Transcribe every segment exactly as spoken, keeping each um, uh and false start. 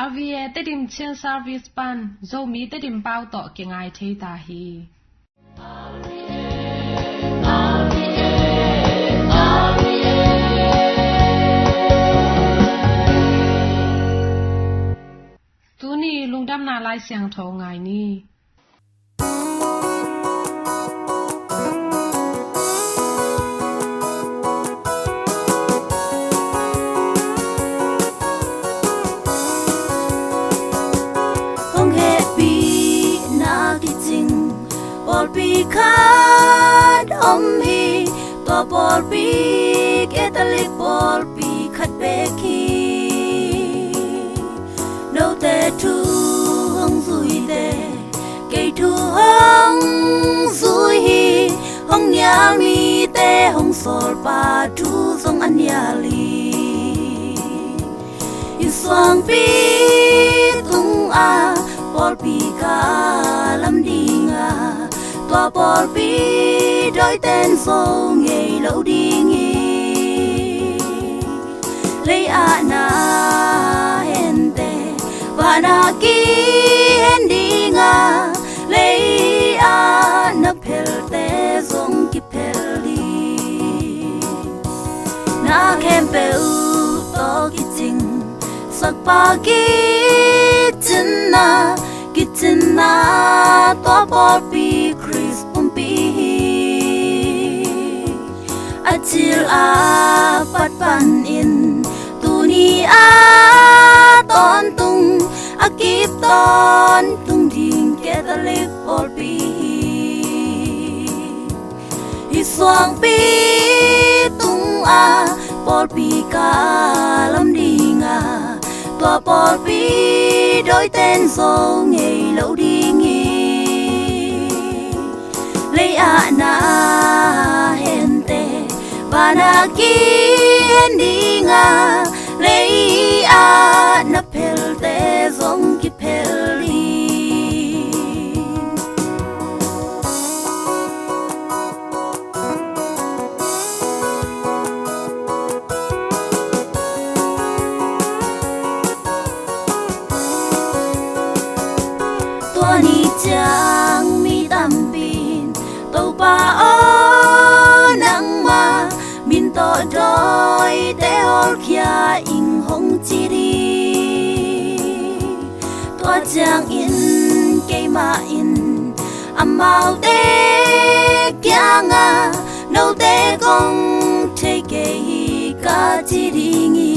R V A Tedim Chin Service pan Zomi Tedim pau tawh kingai thei ta hi. Tuni lungdamna Lai Siangtho ngai ni. Hong hehpihna kicing pawlpi khat om hi. Tua pawlpi Catholic pawlpi khat bek hi. Note thu hong zuite, kei thu hong zui hi. Hong nial mite hong sawlpa thu zong a nial hi. Hih suangpi tungah pawlpi ka lam dingah, tua pawlpi dawiten zo ngei lo ding hi. Lei-ah na hente, vanah kihen dingah, lei-ah na phelte zong kiphel ding. Na khempeuh tawh kicing sakpa kicinna, kicinna tua pawlpi Khrist pumpi hi. A cil a pat panin tuni a tawntung, a kip tawntung ding Catholic pawlpi hi. Hih suangpi tungah pawlpi ka lam dingah, tua pawlpi dawiten zo ngei lo ding hi. Lei-ah na hente, vanah kihen dingah, lei-ah na phelte zong kiphel ding. Tua ni ciang mi tampin, Topa aw, nangma min tawh dawite hawlkhia ing, hong ci ding. Tua ciangin keimah in amaute kiangah, note kong thei kei hi, ka ci ding hi.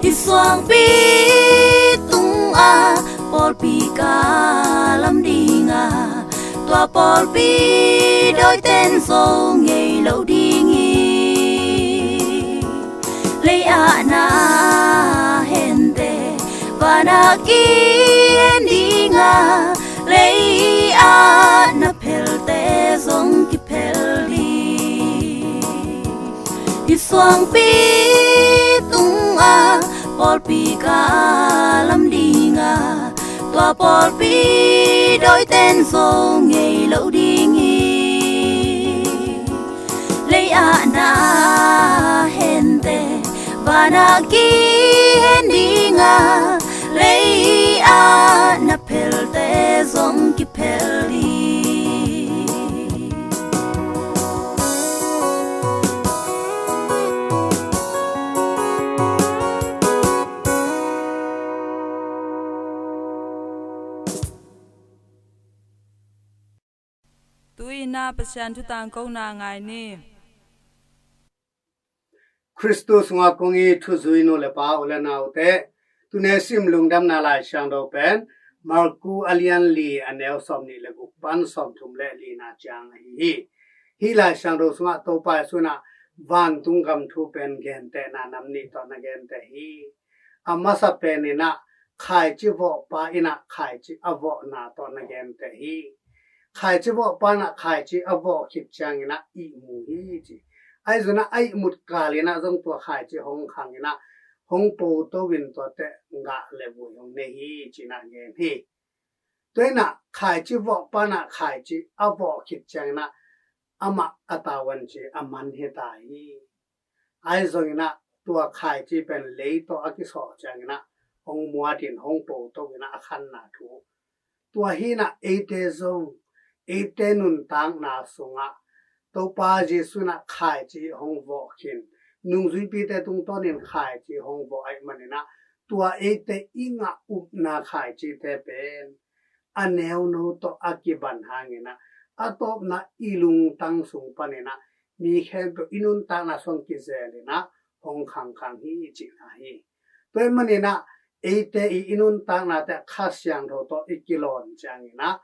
Hih suangpi tungah pawlpi ka lam dingah, tua pawlpi dawiten zo ngei lo ding hi. Lei-ah na hente, vanah kihen dingah, lei-ah na phelte zong kiphel ding. Hih suangpi tungah pawlpi ka lam dingah, tua pawlpi dawiten zo ngei lo ding hi. Lei-ah na hente, vanah kihen dingah, lei-ah na phelte zong kiphel ding. Tu-in ah Pasian thu tangkona ngai ni. Khristu sungah kong it thuzui nu le pa, u le naute, tuni sim lungdamna Lai Siangtho pen Marku a lian li, a neu sawmnih le guk pan sawmthum le lina ciang ahi hi. Hih Lai Siangtho sungah Topa Jesu in ah vantung gam thu pen gentehna nam nih tawh na genteh hi. A masa pen in ah khaici vawhpa in ah khaici a vawhna tawh na genteh hi. Khaici vawhpa in ah khaici a vawh khit ciangin ah ihmu hi ci. Ahi zongin ah a ihmut kalin ah zong tua khaici hong khangin ah hong poto in tuate gah le vui hong nei hi ci-in ah gen hi. Tua in ah khaici vawhpa in ah khaici a vawh khit ciangin ah amah a tavuan ci a man hi ta hi. Ahi zongin ah tua khaici pen lei tawh a kisawh ciangin ah hong muat in hong po to in ah a khanna thu. Tua hi in ah eite zong eite nuntakna sungah Topa Jesu in ah khaici hong vawh khin, nungzuipite tungtawnin khaici hong vawh ahih manin ah tua eite i ngah upna khaicite pen a neuno tawh a kiban hangin ah a tawpna i lungtang sung panin ah mi khempeuh i nuntakna sung kizel in ah hong khangkhang hi cihna hi. Tua ahih manin ah eite i i nuntaknate Kha Siangtho tawh i kilawn ciangin ah,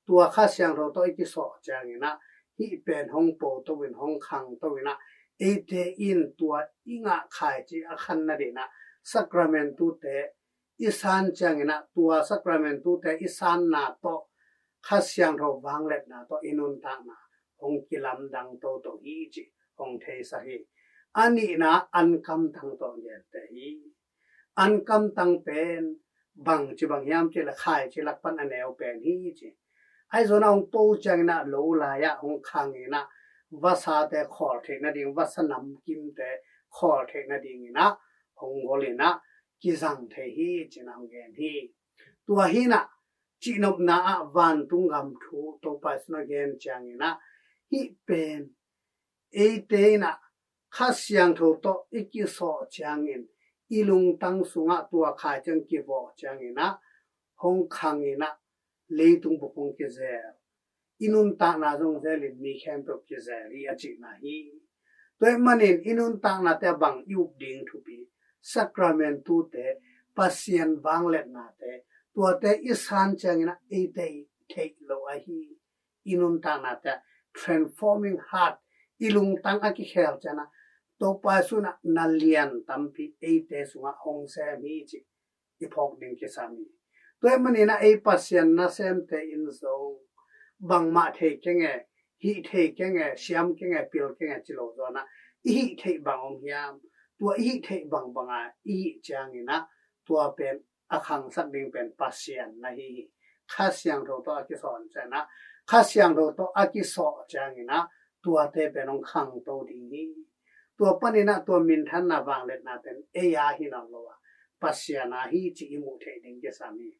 tua Kha Siangtho tawh i kisawh ciangin ah hih pen hong po to in hong khang to in ah eite in tua i ngah khaici a khan nading in ah sakramentute i san ciangin ah tua sakramentute i sanna tawh Kha Siangtho vangliatna tawh i nuntakna hong kilamdang toto hi cih hong theisak hi. A nihna ankamtang tawh gente hi. Ankamtang pen bangci bang hiam cih leh khaici lak pan a neu pen hi ci. Ahi zongin ah hong po ciangin ah lo lai-ah hong khang in ah vasate khawl theih nading, vasa namkimte khawl theih nadingin ah hong gol in ah kizang thei hi ci-in ah hong gen hi. Tua hi in ah cihnopna ah vantung gam thu Topa Jesu in a gen ciangin ah hih pen eite in ah Kha Siangtho tawh i kisawh ciangin i lungtang sungah tua khaici hong kivawh ciangin ah hong khang in ah leitung bup hong kizel, i nuntakna zong zelin mi khempeuh kizel hi a cihna hi. Tua ahih manin i nuntaknate ah bang i up ding thupi, sakramentute, Pasian vangliatnate, tuate i san ciangin ah eite i theih lo ahi. I nuntaknate ah transforming heart, i lungtang a kikhel ciangin ah Topa Jesu in ah na lian tampi eite sungah hong sem hi cih i phawk ding kisam hi. Tua ahih manin ah ei Pasian nasemte in zong bangmah thei keng e, hih thei keng e, siam keng e, pil keng e ci lo zaw in ah i hih theih bang om hiam? Tua i hih theih bangbang a i hih ciangin ah tua pen a khangsak ding pen Pasian na hi hi. Kha Siangtho tawh a kisawh ciangin ah, Kha Siangtho tawh a kisawh ciangin ah tuate pen hong khangto ding hi. Tua panin ah tua minthanna vangliatna pen ei a hi nawn lo a, Pasian a hi cih i muh theih ding kisam hi.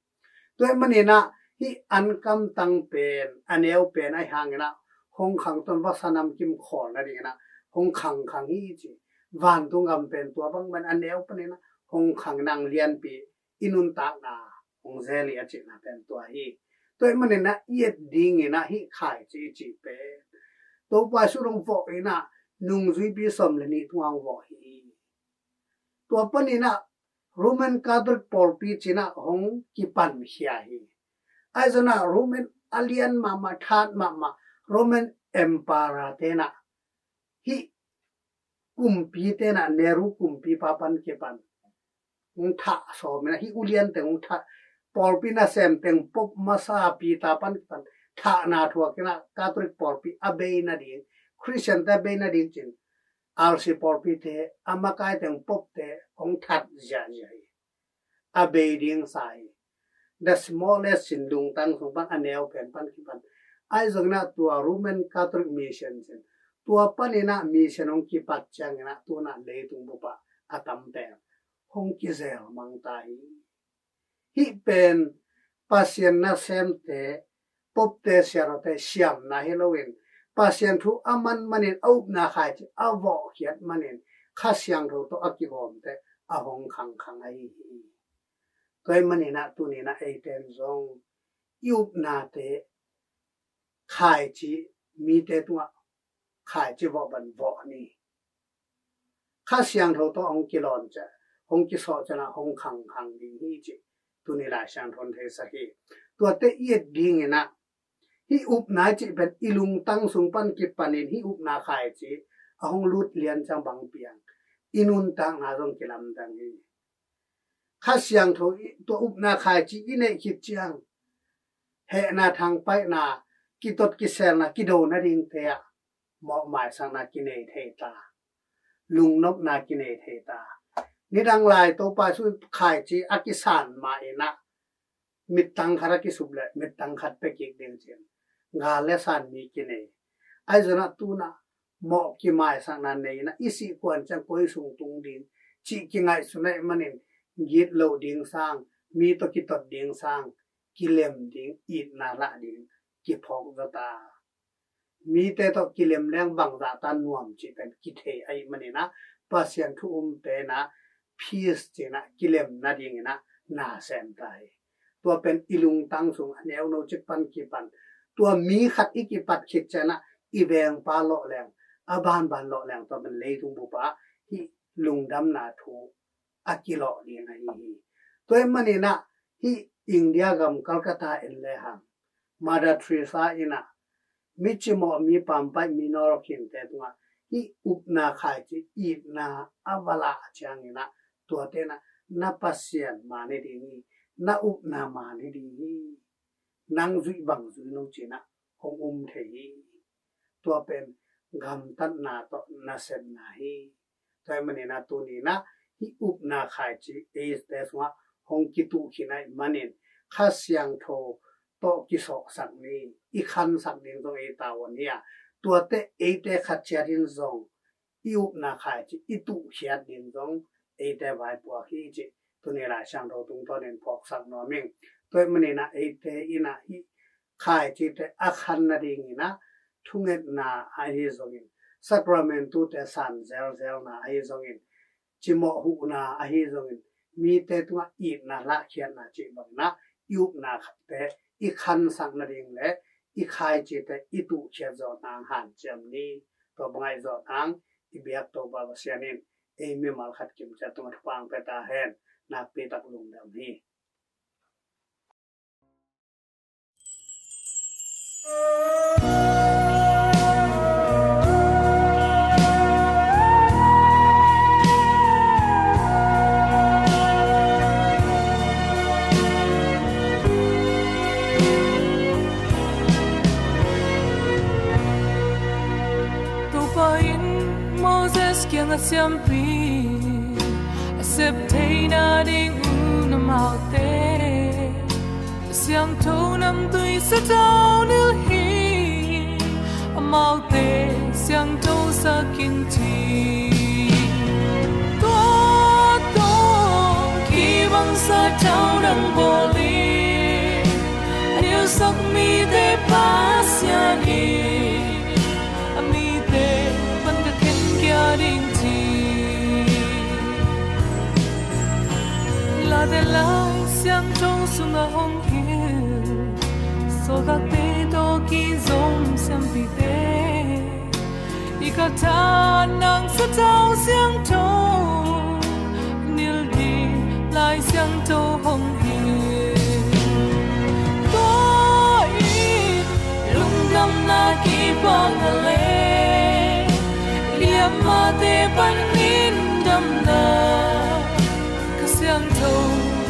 Tua ahih manin ah hih ankamtang pen, a neu pen ahih hangin ah hong khangto in vasa namkim khawl nadingin ah hong khangkhang hi ci. Vantung gam pen tua bang mah in a neu panin ah hong khang in ah lianpi i nuntakna hong zel hi a cihna pen tua hi. Tua ahih manin ah i et dingin ah hih khaici i cih pen Topa Jesu in hong vawh in ah nungzuipi sawm le nih tungah hong vawh hi. Tua panin ah Roman Catholic pawlpi ci-in ah hong kipankhia hi. Ahi zongin ah Roman a lian mahmah, that mahmah Roman Emperor-te in ah hih kumpite in ah, Nero kumpipa pan kipan hong thah sawm in ah hih uliante hong thah, pawlpi nasem teng Pope masa Peter pan kipan thahna thuak in ah Catholic pawlpi a bei nading, Christian-te a bei nading ci-in R C pawlpite a makai teng Pope-te hong that ziahziah hi. A bei ding sa hi. The smallest in lungtang sung pan a neu pen pan kipan. Ahi zongin ah tua Roman Catholic Mission ci-in, tua panin ah mission hong kipat ciangin ah tu-in ah leitung bup ah a tam pen hong kizel mang ta hi. Hih pen Pasian nasemte, Pope-te, siarote siamna hi loin, Pasian thu a man manin, a upna khaici a vawhkhiat manin, Kha Siangtho tawh a kigawmte a hong khangkhang ahi hi. Tua ahih manin ah tuni-in ah eite in zong i upnate khaici, mite tungah khaici vawh bang vawh ni. Kha Siangtho tawh hong kilawn ciang, hong kisawh ciangin ah hong khangkhang ding hi cih tuni Lai Siangtho in theisak hi. Tuate i et dingin ah hih upna i cih pen i lungtang sung pan kipanin hih upna khaici a hong lut lian ciang bang piang, i nuntakna zong kilamdang hi. Kha Siangtho i, tua upna khaici i neih khit ciang hehna, thangpaihna, kitot kiselna, kido nadingte ah mawhmaisakna kinei thei ta, lungnopna kinei thei ta. Nidang lai Topa Jesu khaici a kisan ma-in ah mittang khat a kisup leh mittang khat pia kik ding ci-in gal le san mi kinei. Ahi zongin ah tu-in ah mawh kimaisakna nei-in ah i sih kuan ciang koi sung tung ding, cih kingaihsun ahih manin gitloh ding sang, mi tawh kitot ding sang, kilem ding, itna lah ding kiphawk zaw ta. Mite tawh kilem leng bangzah ta nuam cih pen kithei ahih manin ah, Pasian thu um pen ah, peace cih in ah, kilem nadingin ah na sem ta hi. Tua pen i lungtang sung a neuno cik pan kipan, tua mi khat i kipat khit ciang ah, i vengpa lawh leng, a banban lawh leng, tua pen leitung bup ah hih lungdamna thu a kilawh ding ahi hi. Tua ahih manin ah, hih India gam Calcutta en lehang, Mother Teresa in ah, mi cimawh, mi pampaih, mi nawlkhin te tungah hih upna khaici, itna a va lah ciangin ah, tuate in ah, na Pasian mani ding hi, na upna mani ding hi, nang zuih bang zui lo ci-in ah hong um thei hi. Tua pen gamtatna tawh nasepna hi. Tua ahih manin ah, tuni in ah hih upna khaici eite sungah hong kituh khin ahih manin, Kha Siangtho tawh kisawhsak ni, i khansak ding zong ei tavuan hi a, tuate eite khat ciat in zong i upna khaici i tuhkhiat ding zong eite vaipuak hi cih tuni Lai Siangtho tungtawnin phawksak nuam ing. Tua ahih manin ah, eite in ah hih khaicite a khan nadingin ah, thungetna ahi zongin, sacramentu te san zelzelna ahi zongin, cimawh huhna ahi zongin, mite tungah itna lahkhiatna cih bangin ah, i upna te i khansak nading le i khaicite i tuhkhiat zawh nang hanciam ni. Tua bang ahi zawh nang, i biak Topa Pasian in ei mimal khat kim ciat tungah thupha hong pia ta hen. Nakpi tak lungdam hi. Topa in Moses kiangah siampi a sep theihna ding un amaute Siangtho namtui satau nilh hi, amaute siangtho sak in ci. Tua tawh kibang satau dang bawl in, a nilhsak mite Pasian in a mite pan ka khen kia ding ci. Late Lai Siangtho sungah hong hilh sawltakte tawh kizom siampite, i ka tha nang satau siangtho nilh ding Lai Siangtho hong hilh. Tua in lungdamna kipak a le liamate panin damna, Kha Siangtho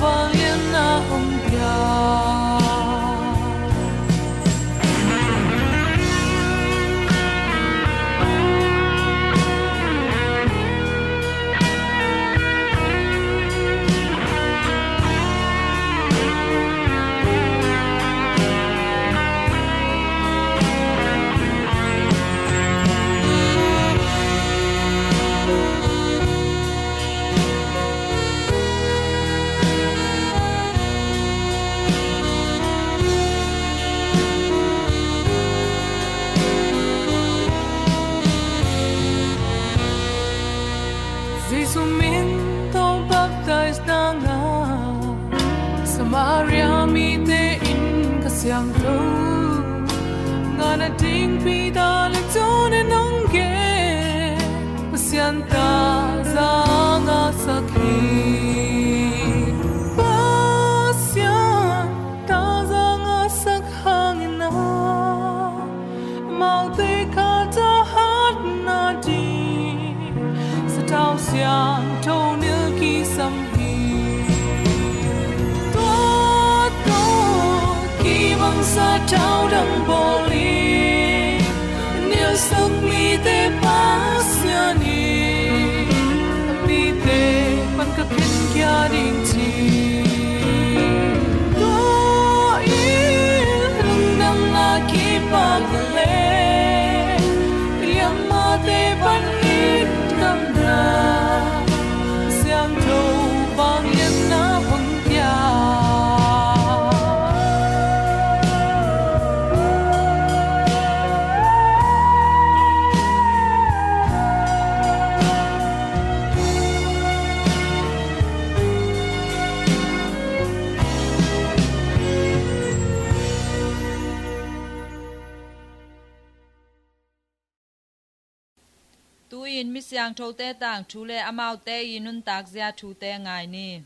vanglianna hong pia. Jesu min tawh baptize na ngah Samaria mite in Kha Siangtho ngah nading Peter le John in hong gen. Pasian thazaang a sak hi. Pasian thazaang a sak hangin ah, amaute kha thahatna ding satau siangtho nilh kisam hi. Tua tawh kibang satau dang bawl in, nilhsak mite Pasian in a mite pan ka khen kia ding ci. Tua in lungdamna kipak le liamate panin damna, Tuni-in misiangthote tangthu le amaute i nuntakzia thute ngai ni.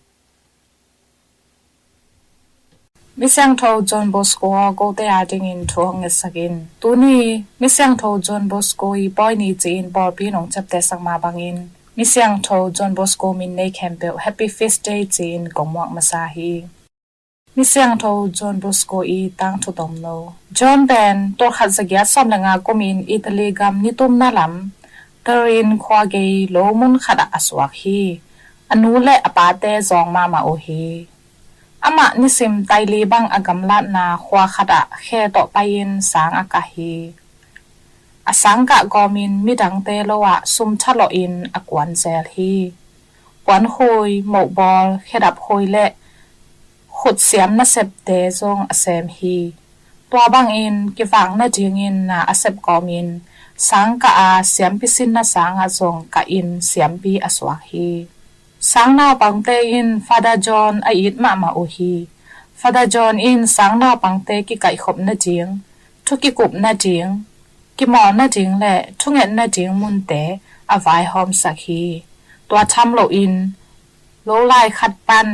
Misiangtho John Bosco aw, kote adingin thu hong ngetsak in. Tuni misiangtho John Bosco i pawi ni ci-in pawlpi in hong ciaptehsak mah bangin misiangtho John Bosco min nei khempeuh Happy Feast Day ci-in kong muak masa hi. Misiangtho John Bosco i tangthu tomno. John pen tulkhat zagiat sawm le nga kumin Italy gam nitumna lam Turin khua gei lo mun khatah a suak hi. A nu le a pate zawng mahmah uh hi. Amah nisim taili bang a gamlatna khua khatah khe tawh pai-in sang a kah hi. A sangkah gawmin midangte lo ah sum thalawhin a kuan zel hi. Puankhui, mohbawl, khedap khui le khutsiam nasepte zong a sem hi. Tua bangin kivak nadingin na a sep kawmin sangkah a siampi sinna sangah zong kahin siampi a suak hi. Sangnaupangte in Father John a it mahmah uh hi. Father John in sangnaupangte kikaihkhop nading, thu kikup nading, kimawl nading le thunget nading munte a vaihawmsak hi. Tua tham loin lolai khat pan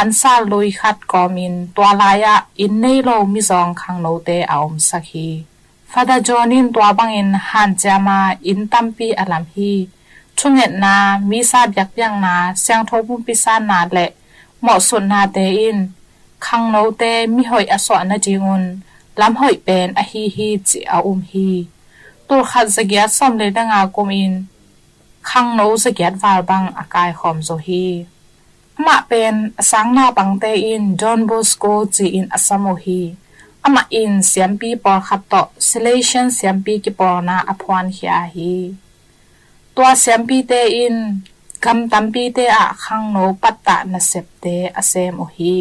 ansal lui khat kawmin tua lai-ah inn nei lo mizawng khangnote a omsak hi. Father John in tua bangin hanciama inn tampi a lam hi. Thungetna, misa biakpiakna, siangtho pumpi sanna le mawhsutnate in khangnote mihoih a suah nadingun lamhoih pen ahi hi cih a um hi. Tulkhat zagiat sawm le nga kumin khangno zagiat val bang a kaikhawm zo hi. Amah pen a sangnaupangte in Don Bosco ci-in a sam uh hi. Amah in siampi pawlkhat tawh Salesian siampi kipawlna a phuankhia hi. Tua siampite in gam tampite ah khangno pattah nasepte a sem uh hi.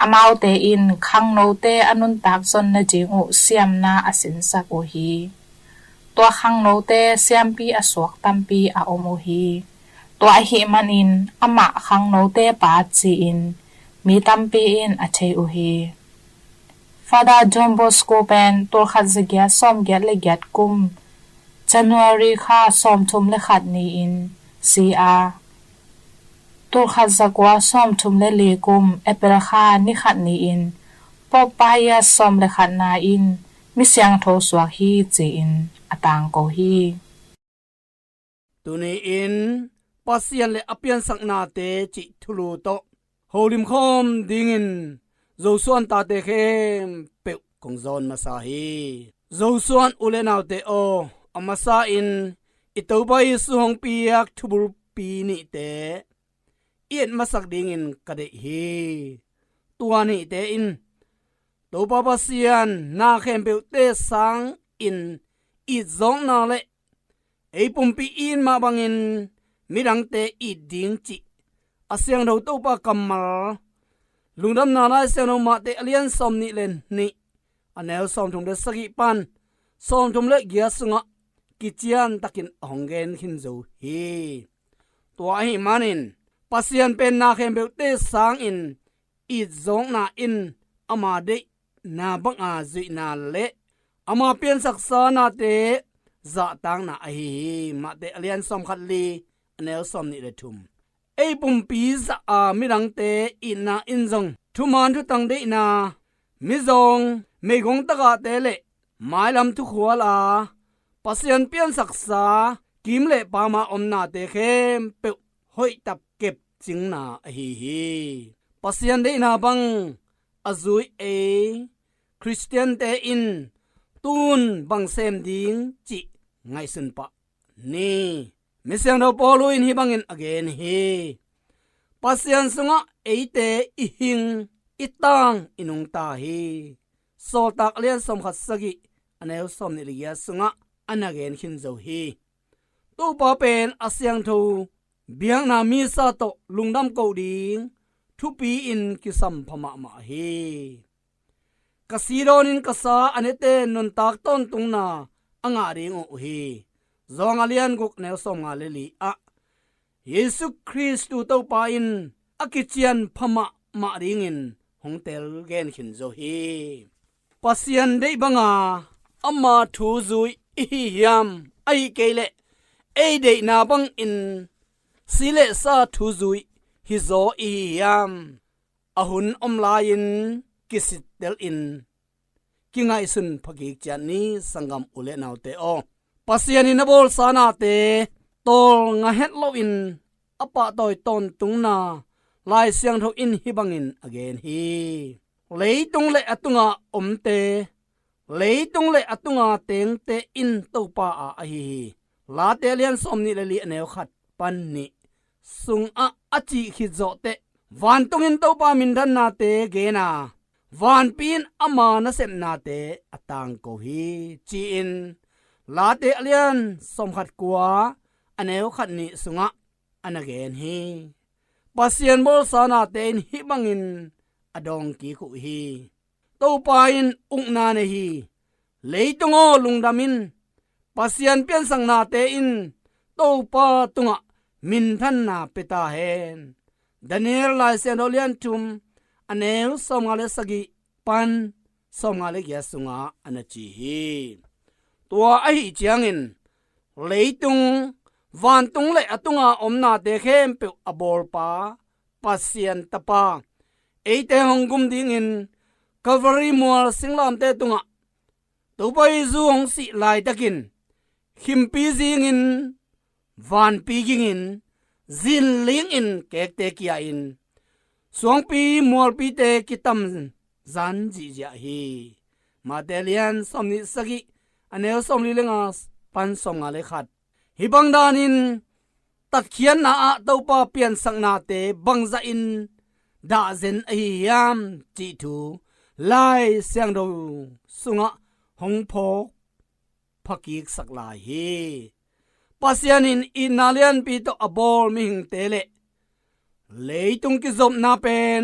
Amaute in khangnote a nuntak zon nading uh siamna a sinsak uh hi. Tua khangnote siampi a suak tampi a om uh hi. Tua ahih manin amah khangnote pa ci-in mi tampi in a thei uh hi. Father Don Bosco pen tulkhat zagiat sawmgiat le giat kum January kha sawmthum le khat ni-in si a, tulkhat zakua sawmthum le li kum April kha ni khat ni-in Pope Pius sawm le khatna in misiangtho suak hi ci-in a tangko hi. Tuni-in Pasian le a piansaknate cih thulu tawh holimkhawm dingin Zosuan tate khempeuh kong zawn masa hi. Zosuan u le naute aw, a masa in i Topa Jesu hong piak thubulpi nihte i et masak dingin ka deih hi. Tua nihte in Topa Pasian na khempeuhte sangin itzawkna le ei pumpi it mah bangin midangte it ding cih a siangtho Topa kammal Lungdamna Lai Siangtho Mate a lian sawm nih le nih, a neu sawmthum le sagih pan sawmthum le giat sungah kician takin a hong gen khin zo hi. Tua ahih manin Pasian pen na khempeuhte sangin itzawkna in ama deihna banga zuihna le ama piansaksa nate zahtakna ahi hi. Mate a lian sawmkhat li, a neu sawm nih le thum. Ei pumpi zah a midangte itna in zong thuman thutang deihna, mizawng, meigong tagahte le mailam thukhual a Pasian piansaksa kim le pama omnate khempeuh hoihtap kepcingna ahi hi. Pasian deihna bang a zui ei Khristiante in tun bang sem ding cih ngaihsun pah ni. Misiangtho Paulu in hih bangin a gen hi. Pasian sungah eite i hing i tang i nungta hi. Sawltak a lian sawmkhat sagih, a neu sawm nih le giat sungah a na gen khin zo hi. Topa pen a siangtho biakna misa tawh lungdam koh ding thupi-in kisam pha mahmah hi. Ka si dawnin ka sa a nete nuntak tawntungna a ngah ding uh hi. Zawng a lian guk, neu sawmnga le li ah Jesu Khristu Topa in a kician pha mahmah dingin hong tel gen khin zo hi. Pasian deih banga ama thu zui i hi hiam? Ahi kei leh ei deihna bangin si le sa thuzui hizaw i hi hiam? A hun om lai-in kisittelin kingaihsun phakik ciat ni, sanggam u le naute aw. Pasian in a bawlsa nate tawlnga het loin a pahtawi tawntungna Lai Siangtho in hih bangin a gen hi. Leitung le a tunga omte, leitung le a tunga tengte in Topa a ahi hi. Late a lian sawmnih le li, a neu khat pan nih sungah a cih khit zawhteh, vantungin Topa minthannate gen a, vanpi in ama nasepnate a tangko hi, ci-in Late a lian sawmkhat kua, a neu khat nih sungah a na gen hi. Pasian bawlsa nate in hih bangin a dawng kik uh hi. Topa in ukna nei hi. Leitung aw, lungdam in. Pasian piansaknate in Topa tungah minthanna pia ta hen. Daniel Lai Siangtho lian thum, a neu sawmnga le sagih pan sawmnga le giat sungah a na ci hi. Tua ahi ciangin leitung, vantung le a tunga omnate khempeuh a bawlpa Pasian Tapa, eite hong gum dingin Calvary mual singlamteh tungah Topa Jesu hong sih laitakin khimpi zingin, vanpi gingin, zinlingin kekte kia-in, suangpi mualpite kitam zan zihziah hi. Mate lian sawmnih sagih, a neu sawmli le nga pan sawmnga le khat. Hih bang danin tatkhiatna ah Topa piansaknate bangzahin dahzen ahi hiam cih thu Lai Siangtho sungah hong phawk phakiksak lai hi. Pasian in itna lianpi tawh a bawl mihingte le leitung kizopna pen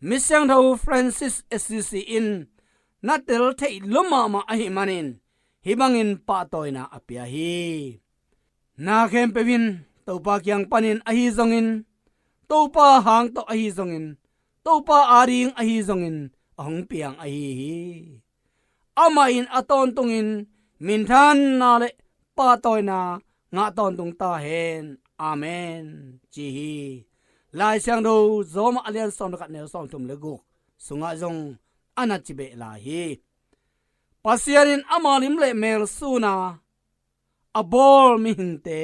Misiangtho Francis Assisi in na tel theih lua mahmah ahih manin hih bangin pahtawina a pia hi. Na khempeuh in Topa kiang panin ahi zongin, Topa hang tawh ahi zongin, Topa ading ahi zongin a hong piang ahi hi. Amah in a tawntungin minthanna le pahtawina ngah tawntung ta hen. Amen, ci hi. Lai Siangtho Rom a lian sawm le khat, neu sawmthum le guk sungah zong a na ci beh lai hi. Pasian in ama lim le mel suna a bawl mihingte,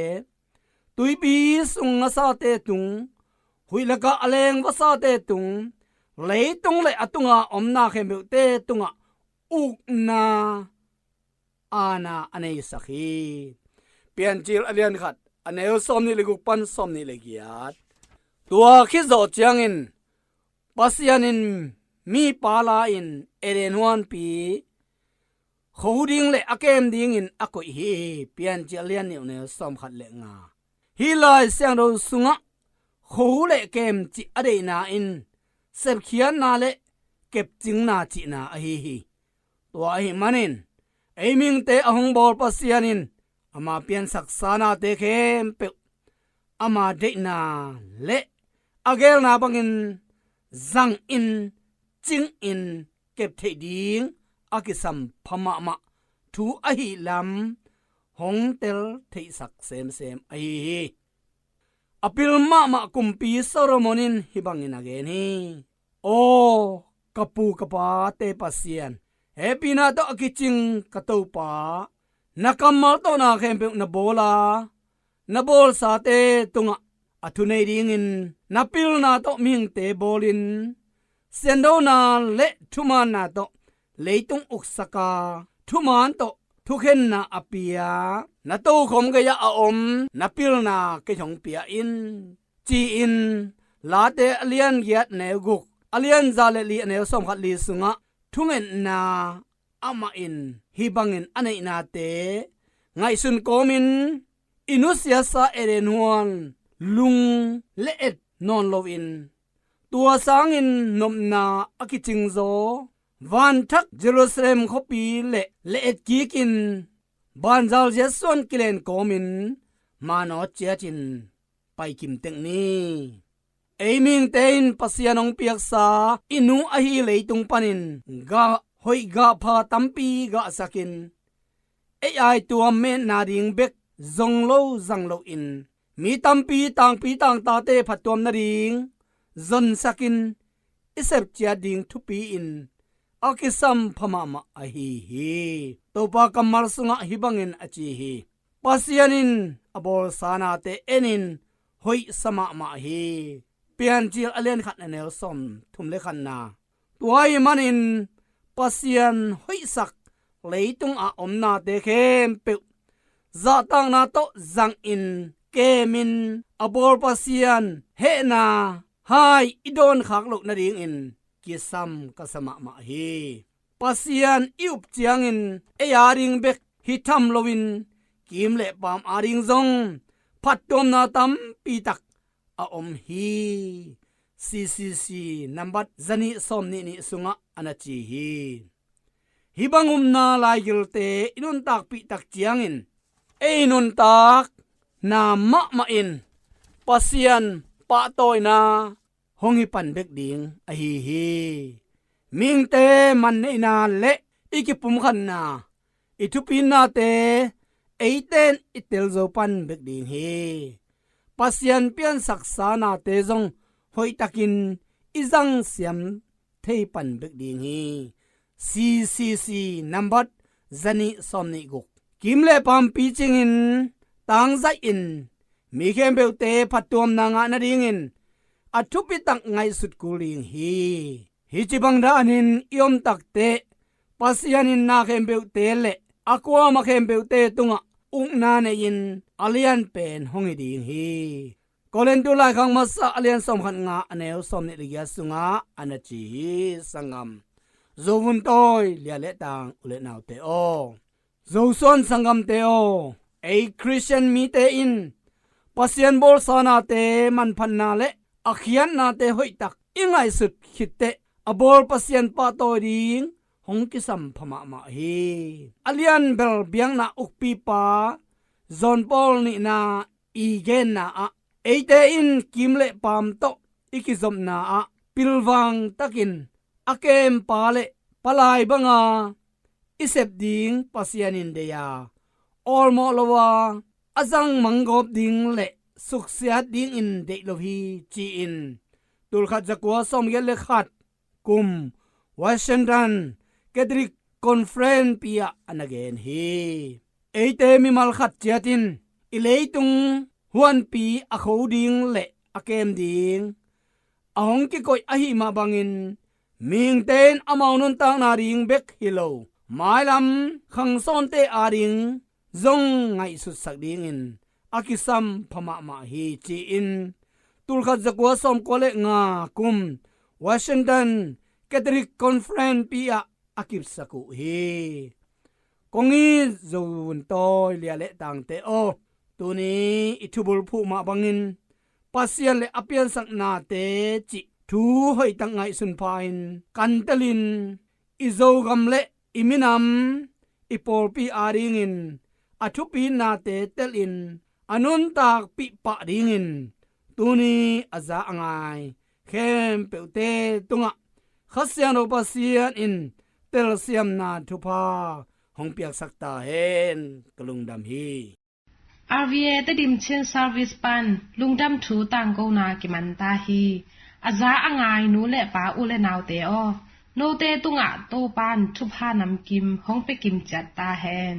tuipi sung ngasate tung, huih lakah a leng vasate tung, leitung le a tunga omna khempeuhte tungah ukna aana a neisak hi. Piancil a lian khat, a neu sawmnih le guk pan sawmnih le giat. Tua khit zawh ciangin Pasian in mipa la-in Eden huanpi khuahu ding le a kem dingin a koih hi. Piancil a lian nih, a neu sawmkhat le nga. Hih Lai Siangtho sungah khuahu le kem cih a deihna in sepkhiatna le kepcingna cihna ahi hi. Tua ahih manin ei mihingte a hong bawl Pasian in ama piansaksa nate khempeuh ama deihna le a geelna bangin zangin, cingin, kep theih ding a kisam pha mahmah thu ahih lam hong tel theihsak semsem ahi hi. A pil mahmah kumpi Solomon in hih bangin a gen hi. Aw ka pu ka pate Pasian, hehpihna tawh a kicing ka Topa, na kammal tawh na khempeuh na bawl a, na bawlsate tungah a thunei dingin na pilna tawh mihingte bawlin, siandona le thumaanna tawh leitung uksak a, thumaan tawh thukhenna a pia na tokhom gei-ah a om na pilna kei hong pia in, ci-in Late a lian giat, neu guk, a lian za le li, a neu sawmkhat li sungah thungetna amah in hih bangin a neihnate ngaihsun kawmin, i nusiasa Eden huan lung le et nawn loin, tua sangin nopna a kicingzaw vanthak Jerusalem khuapi le le etkikin banzal ziatsuan kilen kawmin manawt ciatin paikim tek ni. Ei mihingte in Pasian hong piaksa i nu ahi leitung panin gah hoih gah pha tampi gahsakin, ei aituam metna ding bek zong lo zang loin mi tampi tangpi tangtate phattuam nading zonsakin i sepciat ding thupi-in a kisam pha mahmah ahi hi. Topa kammal sungah hih bangin a ci hi: Pasian in a bawlsa nate enin hoihsa mahmah hi. Piancil a lian khat a neu sawm thum le khatna. Tua ahih manin Pasian hoihsak leitung a om nate khempeuh zahtakna tawh zangin kemin a bawl Pasian hehna hai i dawnkhak loh nadingin kisam ka sa mahmah hi. Pasian i up ciangin ei ading bek hi tham loin kim le paam ading zong phattuamna tampi tak a om hi. C C C nambat zanih sawm nih nih sungah a na ci hi. Hih bang upna laigilte i nuntakpih tak ciangin ei nuntakna mahmah in Pasian pahtawina hong hi pan bek ding ahi hi. Mihingte manneihna le i kipumkhatna, i thupinnate eite in i tel zo pan bek ding hi. Pasian piansaksa nate zong hoihtakin i zangsiam thei pan bek ding hi. C C C nambat zanih sawm nih guk. Kim le paam picingin tangzaihin mi khempeuhte phattuamna ngah nadingin a thupitak ngaihsut kul ding hi. Hih ci bang danin i om takteh Pasian in na khempeuhte le a kuama khempeuhte tungah ukna nei-in a lianpen hong hi ding hi. Korintu laikhak masa a lian sawmkhat nga a neu sawm nih le giat sungah a na ci hi. Sanggam Zo vun tawi lia le tang u le naute aw, Zosuan sanggamte aw, ei Khristian mite in Pasian bawlsa nate manphatna le a khiatnate hoihtak i ngaihsut khitteh a bawl Pasian pahtawi ding hong kisam pha mahmah hi. A lianbel biakna ukpipa John Paul nihna i genna ah eite in kim le paam tawh i kizopna ah pilvang takin a kempa le palai banga i sep ding Pasian in deih a, awlmawh lo a, a zang manggawp ding le suksiat dingin deih lo hi, ci-in tulkhat zakua sawmgiat le khat kum Washington Catholic Conference pi ah a na gen hi. Eite mimal khat ciat in i leitung huanpi a kho ding le a kem ding a hong kikoih ahih mah bangin mihingte in amau nuntakna ding bek hi lo, mailam khangsawnte ading zong ngaihsutsak dingin a kisam pha mahmah hi, ci-in tulkhat zakua sawmkua le nga kum Washington Catholic Conference pi ah a kipsak uh hi. Kong it Zo vun tawi lia le tangte aw, tuni i thubulphuh mah bangin Pasian le a piansaknate cih thu hoihtak ngaihsun pha-in kan telin i Zogam le i minam, i pawlpi adingin a thupinnate telin a nuntakpih pah dingin tuni a za a ngai khempeuhte tungah Kha Siangtho Pasian in telsiamna thupha hong piaksak ta hen. Ka lungdam hi. R V A Tedim Chin Service pan lungdam thu tangkona kiman ta hi. A za a ngai nu le pa, u le naute aw, note tungah Topan thupha namkim hong pia kim ciat ta hen.